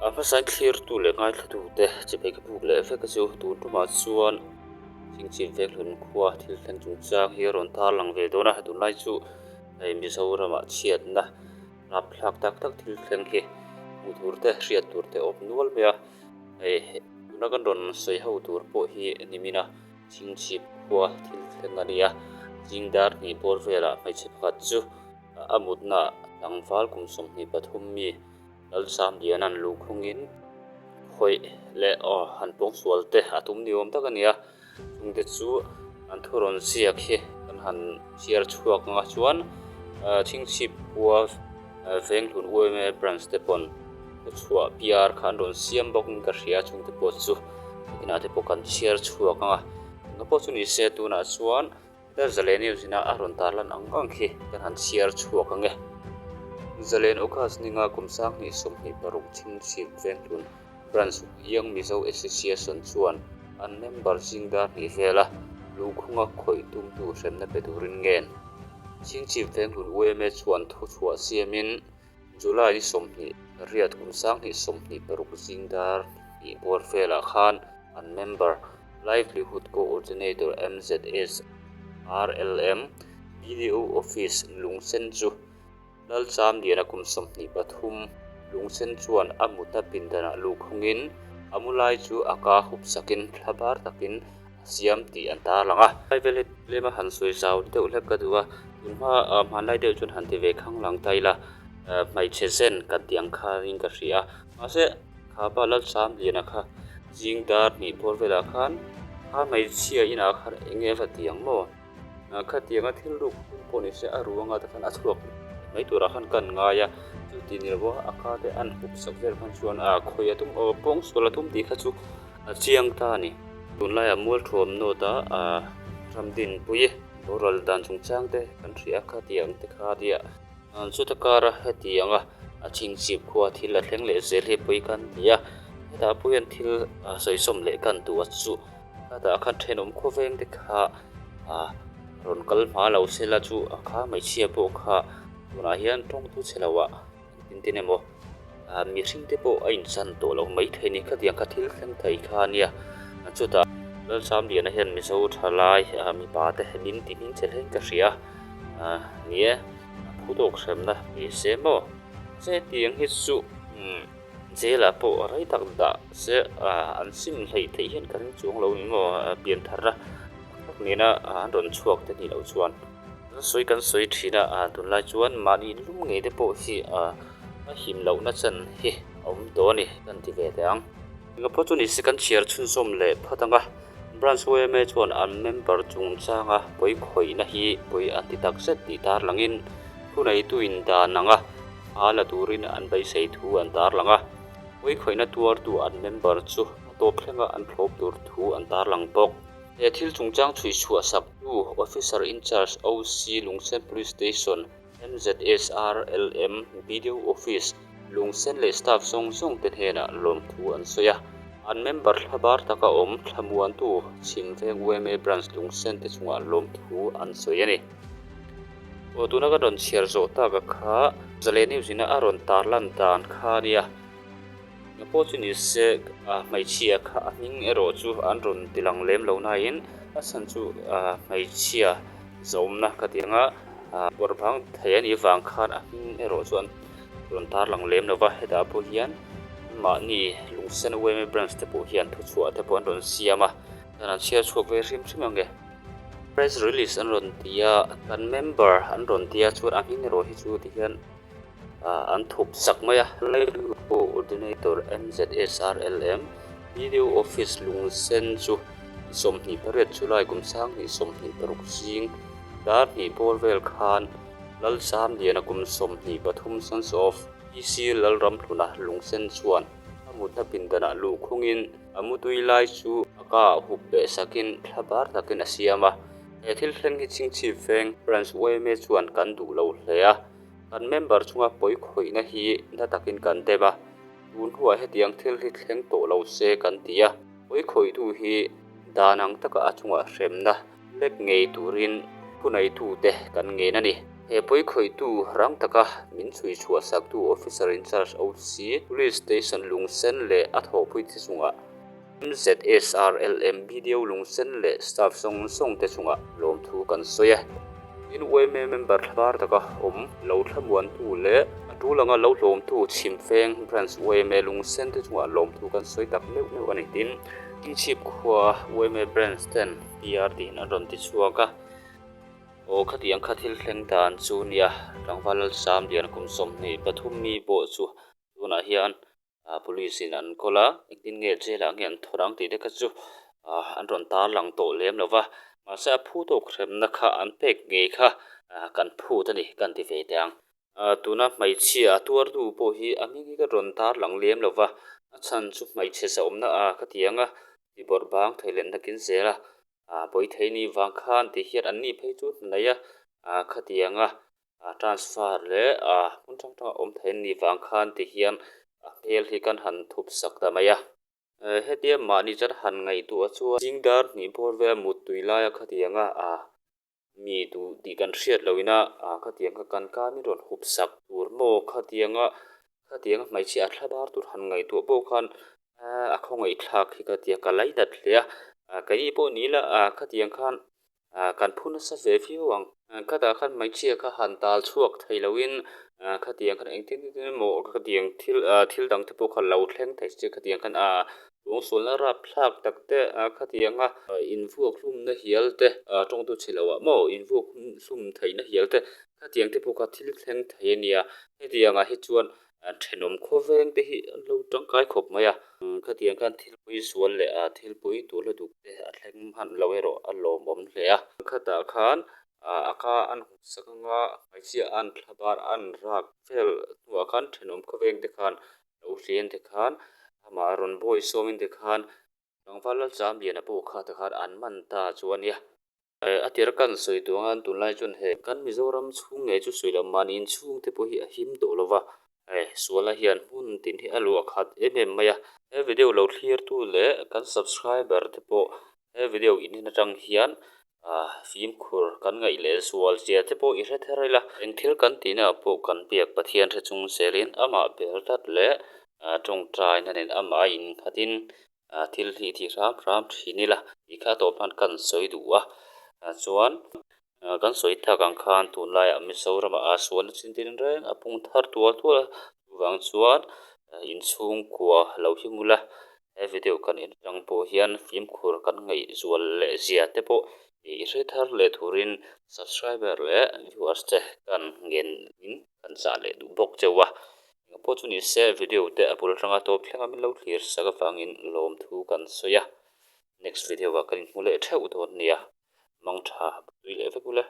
A hmasain thlirtu leh ngaithlatute chibai ka buk leh vek a chu tun tumah chuan Chingchip Venghlun khua thil thleng chungchang hi a rawn tarlang ve dawn a, tunlai chu hei Mizoramah chhiatna rapthlak tak tak thil thleng hi hmuh tur te hriat tur te awm nual mai a, hei tuna kan rawn sawi ho tur pawh hi nimin a Chingchip khua thil thleng a ni a, zingdar hnih bawr velah hmeichhe pakhat chu a mutna tlangval kum 23 mi Lalsamliana'n luhkhungin khawih leh aw han pawngsual te a tum ni awm tak a ni a, chungte chu an thu rawn ziak hi kan han chhiar chhuak ang a chuan Chhingchhip khua Venghlun UMA branch te pawn thuchhuah PR kha an rawn siam bawk in ka hria chungte pawh chu inah te pawh kan chhiar chhuak ang a, engah pawh chu ni se tunah chuan Heta Zalen News ina a rawn tarlan ang ang khi kan han chhiar chhuak ang e. Zalen August ninga kum 2026 Chhingchhip Venghlun Branch Young Mizo Association chuan an member zing dar hnih vela luhkhunga khawih tumtu hremna pe turin ngen. Chhingchhip Venghlun yma chuan thuchhuah siamin July ni 20 riat kum 2026 zing dar hnih bawr velah khan an member Livelihood Coordinator MZS RLM BDO Office Lungsen chu Lalchamliana kum 23 Lungsen chuan a mutna pindanah luhkhungin a mu lai chu a ka hup sakin thlabar takin a siam tih an tarlang a. Lai vel hi tlema han sawi zau deuh hlek ka duh a, tunhma hmanlai deuh chuan han ti ve khanglang ta ila hmeichhe zen kan tih ang khanin ka hria a, mahse Kha pa Lalsamliana kha zing dar hnih bawr velah khan kha hmeichhia inah khan eng nge va ti ang maw? Khatianga thil ruk tum pawh ni se a ruanga te khan a chhuak mai turah khan kan ngai a, chuti ni lo a ka te an hup sak vel khan chuan a khawi a tum aw pawngsual a tum tih kha chu a chiang ta a ni. Tunlaiah Mualthuam North a Ramdinpui boral dan chungchang te kan hria a, khatiang te kha nia. Chuta kara heti anga a chhingchhip khua thil a thleng leh zel hi pawi kan ti a, hetah pawh hian thil sawisawm leh kan duh a chu hetah khan thenawm khawveng te kha ah rawn kal hma lo se la chu a kha hmeichhia pawh kha tunah hian tawngtu chhe lo ah engtin tin emaw ah mihring te pawh a inchan tawh lo maithei a ni khatiang kha thil thleng thei kha a nia chutah Lalsamliana hian Mizo thalai ah mipa te min ti hming che hlein ka hria a ni e. A phu tawk hremna ni se maw? Che tiang hi chu jail ah pawh rei tak dah se an sim hleih theih hian ka ring chuang lo ni maw? Pian tharna tak tak nena an rawn chhuak te nih loh chuan sawi kan sawi thin a, tunlai chuan mahni lum ngei te pawh hi a him lohna chan hi a awm tawh a ni kan ti ve teh ang. Engapawh chu ni se kan chhiar chhunzawm leh phawt ang a. Branch yma chuan an member chungchanga pawi khawihna hi pawi an ti tak zet tih tarlangin thuneituin dan anga hma la turin an beisei thu an tarlang a. Pawi khawihna tuartu an member chu a tawp thlenga an thlawp tur thu an tarlang bawk. He thil chungchang chhui chhuah saktu Officer in Charge OC Lungsen Police Station MZSRLM BDO Office, Lungsen leh staff zawng zawng te hnenah lawmthu an sawi a. An member thlabar taka awm thlamuantu Chhimveng yma Branch Lungsen te chungah lawmthu an sawi a ni. Aw tuna kan rawn chhiar zawh taka kha Zalen News ina a rawn tarlan dan kha a nia. Nga pawh chu ni se a hmeichhia kha a hming erawh chu an rawn ti lang lem lo nain a chhan chu hmeichhia zawmna ka ti ang a, bawrh bang thei a nih vang khan a hming erawh chu an rawn tar lang lem lo va, hetah pawh hian mahni Lungsen yma branch te pawh hian thuchhuah te pawh an rawn siam a, chuan an chhiar chhuak ve hrim hrim ang e. Press release an rawn ti a, kan member an rawn ti a chuan a hming erawh hi chu tihian. an thup sak mai a. Lailui Coordinator MZSRLM BDO Office Lungsen chu ni 28 July kum 2026 zing dar hnih bawr vel khan Lalsamliana kum 23 Sons of PC Lalramhluna Lungsen chuan a mutna pindanah luhkhungin a mutui lai chu a ka ah hup beh sakin thlabar takin a siam a. He thil thleng hi Chhingchhip Veng Branch yma chuan kan duh lo hle a. Kan member chunga pawi khawihna hi na takin kan dem a, tun hnuah hetiang thil hi thleng tawh lo se kan ti a, pawi khawihtu hi dan ang taka a chungah hremna lek ngei turin thuneitute kan ngen a ni. He pawikhawihtu rang taka min chhui chhuah saktu Officer in Charge, OC, Police Station Lungsen leh a thawhpuite chungah MZSRLM BDO Lungsen leh staff zawng zawng te chungah lawmthu kan sawi e. Tin, yma member thlabar taka awm lo thlamuantu leh a tul anga lo hlawmtu Chhimfeng Branch yma Lungsen te chungah lawmthu kan sawi tak meuh meuh a ni. Tin, Chhingchhip khua yma Branch ten PR tiin an rawn ti chhuak a. Aw khatiang kha thil thleng dan chu nia, tlangval Lalsamlian kum 23 mi pawh chu tunah hian police in an kawl a, engtin nge jail ah nge an thawr ang tih te kha chu an rawn tar lang tawh lem lo va, mahse a phu tawk hremna kha an pek ngei kha kan phut a ni kan ti ve teh ang. Tuna hmeichhia a tuartu pawh hi a hming hi ka rawn tar lang lem lo va, a chhan chu hmeichhe sawmna a ka ti ang a, ti bawrh bang thei leh nakin zel a, pawi thei ni vang khan ti hian an ni phei chu hnaih a, khatiang a transfer leh hmun hrang hrang a awm thei an nih vang khan ti hian a hmel hi kan han thup sak ta mai a. Hetia mahni chan han ngaihtuah chuan zing dar hnih bawr vel muttui laia khatiang a Mi duh tih kan hriat loh ina khatiang kha kan ka min rawn hup sak tur maw khatianga khatianga hmeichhia a thla bar tur han ngaihtuah pawh khan a khawngaihthlak hi ka tia ka lainat hle a keini pawh ni ila khatiang khan kan phu nasa ve viau ang khatah khan hmeichhia kha han tal chhuak thei loin khatiang khan engtin engtin emaw khatiang thil thil dang te pawh kha lo thleng thei se khatiang khan Tuangsualna rapthlak tak te khatiang a invuak hlumna hial te tawngtu chhe loh ah maw invuak hlum theihna hial te khatiang te pawh kha thil thleng thei a nia. Hetiang ah hi chuan thenawm khawveng te hi an lo tangkai khawp mai a. Khatiang khan thil pui sual leh thil pui tur lutuk te a thleng hman lo erawh a lawmawm hle a. Khatah khan a ka an hmu sak anga hmeichhia an thlabar an rak vel hnuah khan thenawm khawveng te khan Lo hlian te khan amah rawn bawi sawmin te khan tlangval Lalchamliana pawh kha te khan an man ta chu a nia. A tir kan sawi duh ang a, tunlai chuan he kan Mizoram chhung ngei chu sawi loh mahni inchhung te pawh hi a him tawh lo va, sualna hian hmun tin hi a luah khat em em mai a. He video lo thlirtu leh kan subscriber te pawh He video in en atang hian fimkhur kan ngaih leh zual zia te pawh i hre ther ila. Eng thil kan tihna ah pawh kan biak Pathian hre chung zelin amah bel tlat leh tawngtaina nen amah a innghatin thil hi ti hram hram thin ila tih kha tawp hman kan sawi duh a. Chuan kan sawi tak ang khan tunlaiah Mizoramah a sualna chin tin reng a pung thar tual tual a, chuvang chuan inchhungkua lo hi mula he video kan en atang pawh hian fimkhur kan ngaihzual leh zia te pawh i hre thar leh turin subscriber leh viewers te kan ngen in kan chah leh duh bawk cheu a, engpawh chu ni se video te a bul atanga tawp thleng a min lo thlir sak avangin lawmthu kan sawi a, next video ah kan inhmu leh theuh dawn nia. Mang tha tui leh vek ule.